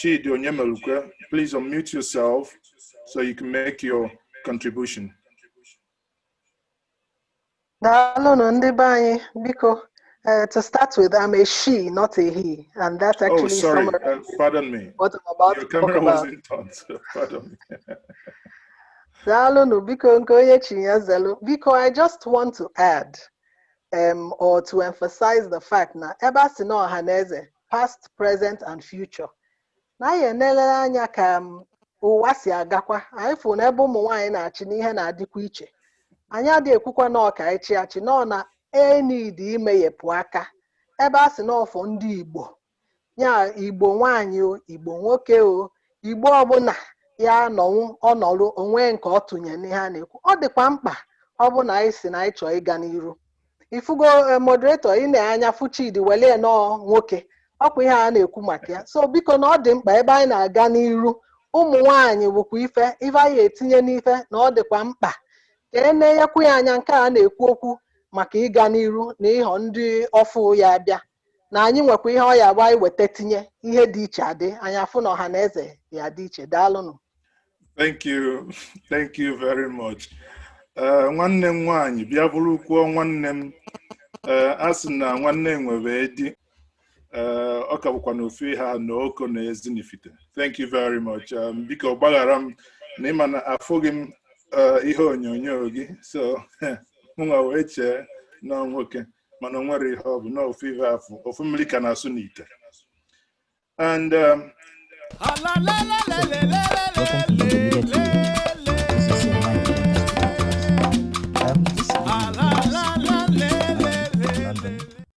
Chidi Onyemelukwe, please unmute yourself so you can make your contribution. Daalụnụ, ndị be anyị. Biko, to start with, I'm a she, not a he, and that Oh, actually sorry, summarizes pardon me. what I'm about Your to talk camera about. wasn't on, so pardon me. Daalụnụ, biko. Nke onye chi ya zelu. Biko, I just want to add or to emphasize the fact na ebe a sị na ọha na eze, past, present and future, na anyị enelere anya ka ụwa si agakwa. Anyị fụ na ebe ụmụ nwaanyị na-achị n'ihe na-adịkwa iche. Anyị adịghị ekwukwa na ọka ịchị achị nọ na enidi imeghepụ aka. Ebe a sị na ọfọ ndị Igbo ya, Igbo nwaanyị o, Igbo nwoke o, Igbo ọbụla ya nọnwụ ọnọrụ onwe nke ọ tụnye n'ihe a na-ekwu, ọ dịkwa mkpa. Ọ bụ na anyị si na anyị chọọ ịga n'iru. Ifugo, moderator, ị na-anya fụ Chidi welie nọọ nwoke, ọkwa ihe a na-ekwu maka ya. So biko, na ọ dị mkpa ebe anyị na-aga n'iru, ụmụ nwaanyị bụkwa ife ife anyị etinye n'ife, na ọ dịkwa mkpa ka e na-enyekwu ya anya. Nke a na-ekwu okwu maka ịga n'iru na ịghọ ndị ọfụ ya abịa, na anyị nwekwa ihe ọ ya agba anyị weta tinye ihe dị iche adị anyị afụ na ọha na eze ya dị iche. Daalụnụ. Thank you. Thank you very much. Nwanne m nwaanyị, bịa bụrụ kwuo nwanne m. A sị na nwanne nwere di, ọ ka bụkwa na ofu ihe a na oko na Ezinifite. Thank you very much. Biko gbaghara m na ịma na afụghị m ihe onyonyo gị, so mụnwa wee chee na nwoke, mana o nwere ihe ọ bụ na ofu ihe afụ ofu mmiri ka na-asụ n'ite. And Welcome to Multimedia TV.